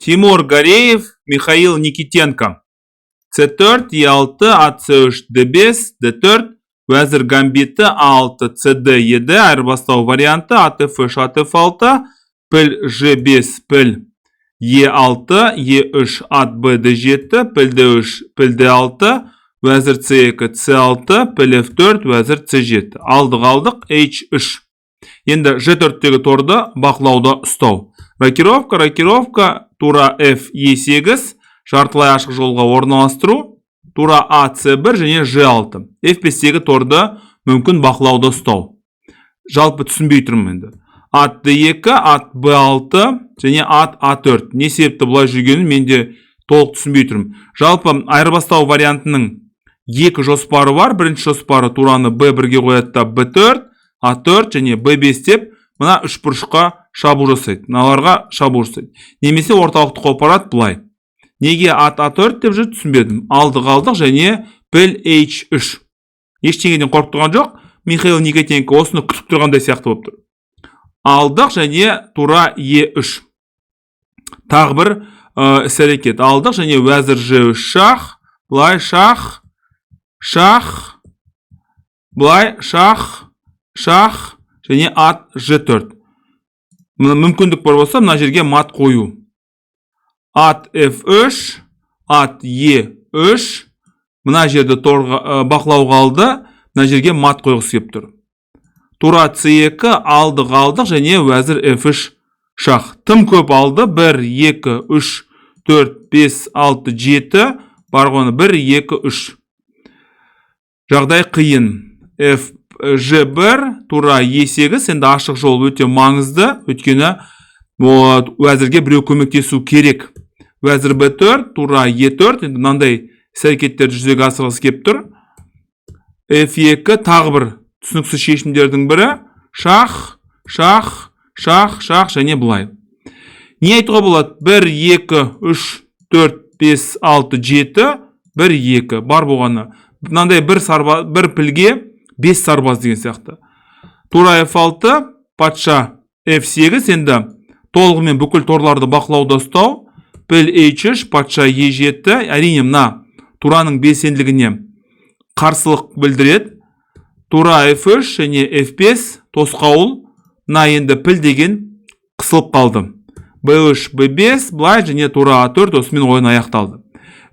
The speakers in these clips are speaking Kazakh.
Тимур Гареев, Михаил Никитенко. C4, E6, AC3, D5, D4, уәзір гамбиті, A6, CD, ED, айырбастау варианты, ат F3, ат F6, піл G5, піл E6, E3, ат B, D7, піл D3, піл D6, уәзір C2, C6, піл F4, уәзір C7. Алдық, алдық, H3. Енді G4-тегі торды бақылауда ұстау. Рокировка, рокировка, тура F, E8, жартылай ашық жолға орналастыру, тура А, C1 және G6. F5-тегі торды мүмкін бақылауда ұстау. Жалпы түсінбей тұрмын енді. Ат D2, ат B6 және ат A4. Не себепті бұлай жүргенін мен де толық түсінбей тұрмын. Жалпы айырбастау вариантының екі жоспары бар. Бірінші жоспары: тураны B1-ге қояды да, B4, A4 және B5 деп мына үш бұрышқа шабуыл жасайды. Мыналарға шабуыл жасайды. Немесе орталықты қопарады былай. Неге ат А4 деп жүр, түсінбедім. Алдық, алдық және піл H3. Ештеңеден қорқып тұрған жоқ. Михаил Никитенко осыны күтіп тұрғандай сияқты болып тұр. Алдық және тура Е3. Тағы бір іс әрекет. Алдық және уәзір Ж3 шах, былай шах, шах, былай шах, шах және ат Ж4. Мына мүмкіндік бар болса, мына жерге мат қою. Ат F3, ат E3, мына жерді торға, бақылауға алды, мына жерге мат қойғысы келіп тұр. Тура C2, алдық, алдық және уәзір F3 шах. Тым көп алды. 1, 2, 3, 4, 5, 6, 7. Бар ғаны 1, 2, 3. Жағдай қиын. F, Ж1, тура E8. Енді ашық жол өте маңызды. Өйткені уәзірге біреу көмектесу керек. Уәзір B4, тура E4. Енді мынандай іс әрекеттерді жүзеге асырғысы келіп тұр. F2 тағы бір түсініксіз шешімдердің бірі. Шах, шах, шах, шах және былай. Не айтуға болады? 1, 2, 3, 4, 5, 6, 7, 1, 2. Бар болғаны. Мынандай бір сарбаз, бір пілге 5 сарбаз деген сияқты. Тура F6, патша F8. Енді толығымен бүкіл торларды бақылауда ұстау. Піл H3, патша E7. Әрине, мына тураның белсенділігіне қарсылық білдіреді. Тура F3 және F5 тосқауыл. Мына енді піл деген қысылып қалды. B3, B5 былай және тура A4, осымен ойын аяқталды.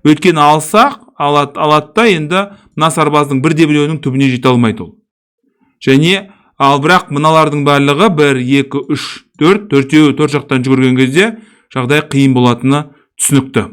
Өйткені алсақ, алады, алады да, енді мына сарбаздың бірде біреуінің түбіне жете алмайды ол. Және ал бірақ мыналардың барлығы 1, 2, 3, 4, төртеуі төрт жақтан жүгірген кезде жағдай қиын болатыны түсінікті.